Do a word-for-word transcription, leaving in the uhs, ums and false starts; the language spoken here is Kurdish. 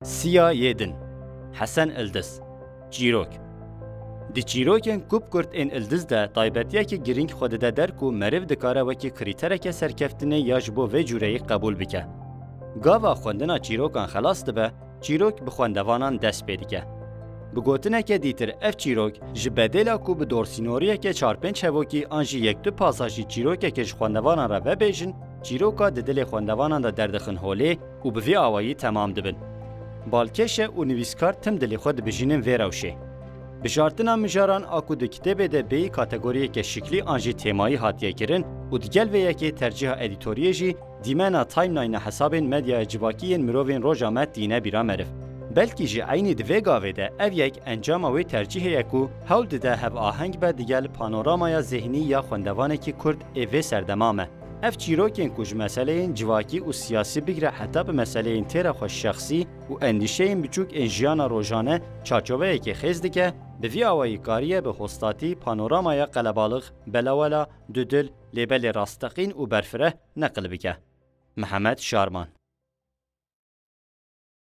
Siya yê din. Hesen Ildiz. Çîrok. Di çîrokên ku bi kurt ên Ildiz de taybetiyekî girîng xwe dide der ku meriv dikare wekî krîtereke serkeftinê ya ji bo vê cûreyî qebûl bike. Gava xwendina çîrokan xelas dibe, çîrok bi xwendevanan dest pê dike. Bi gotineke dîtir, ev çîrok ji bedêla ku bi dorsînoriyeke çar pênc hevokî an jî yek du pasajî çîrokeke ji xwendevanan re vebêjin, çîroka di dilê xwendevanan de derdixin holê û bi vî awayî temam dibin. Balkêş e û nivîskar tim dilê xwe dibijînin vê rewşê. Bijartina mijaran a ku di kitêbê de bêyî kategoriyeke şiklî an jî têmayî hatiye kirin û digel vê yekê tercîha edîtoriyê jî dîmena timeline hesabên medyaya civakî yên mirovên roja me tîne bîra meriv. Belkî jî eynî di vê gavê de ev yek encama wê tercîhê ye ku hewl dide hevaheng be digel panoramaya zêhnî ya xwendevanekî kurd ê vê serdema me. Ev çîrokên ku ji meseleyên civakî û siyasî bigire heta bi meseleyên têra xwe şexsî û endîşeyên biçûk ên jiyana rojane çarçoveyekê xêz dike, bi vî awayî kariye bi hostatî panoramaya qelebalix, belawela, dudil, lê belê rasteqîn û berfireh neqil bike. Mihemed Şarman.